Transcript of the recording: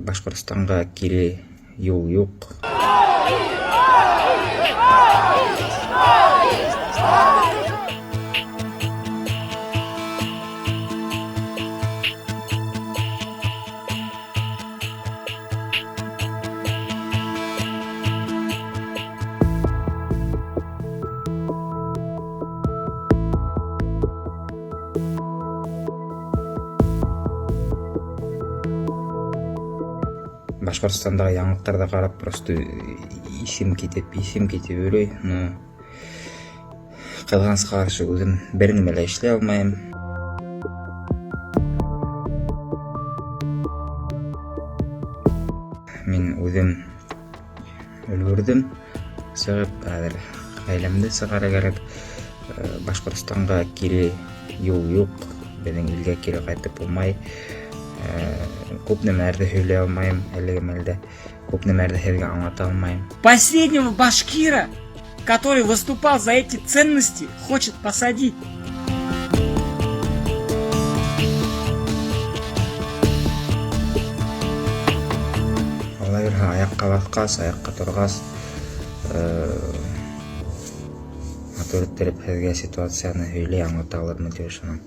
Башкортстанга кире юл юк. Башкортстандагы яңалыкларда карап просто исем китеп, исем китеп йөри, но кызганычка каршы үзем бер нәмә дә эшли алмыйм. Мин үзем өлгердем чыгып, хәзер гаиләмне чыгарырга кирәк. Башкортстанга кире юл юк, безнең илгә кире кайтып булмай. Күп нәмәләрне сөйли алмыйм әлеге мәлдә, күп нәмәләрне сезгә аңлата алмыйм. Последнего башкира, который выступал за эти ценности, хочет посадить. Алла бирһә, аякка баскач, аякка торгач, матур иттереп сезгә ситуацияне сөйли, аңлата алырмын дип ышанам.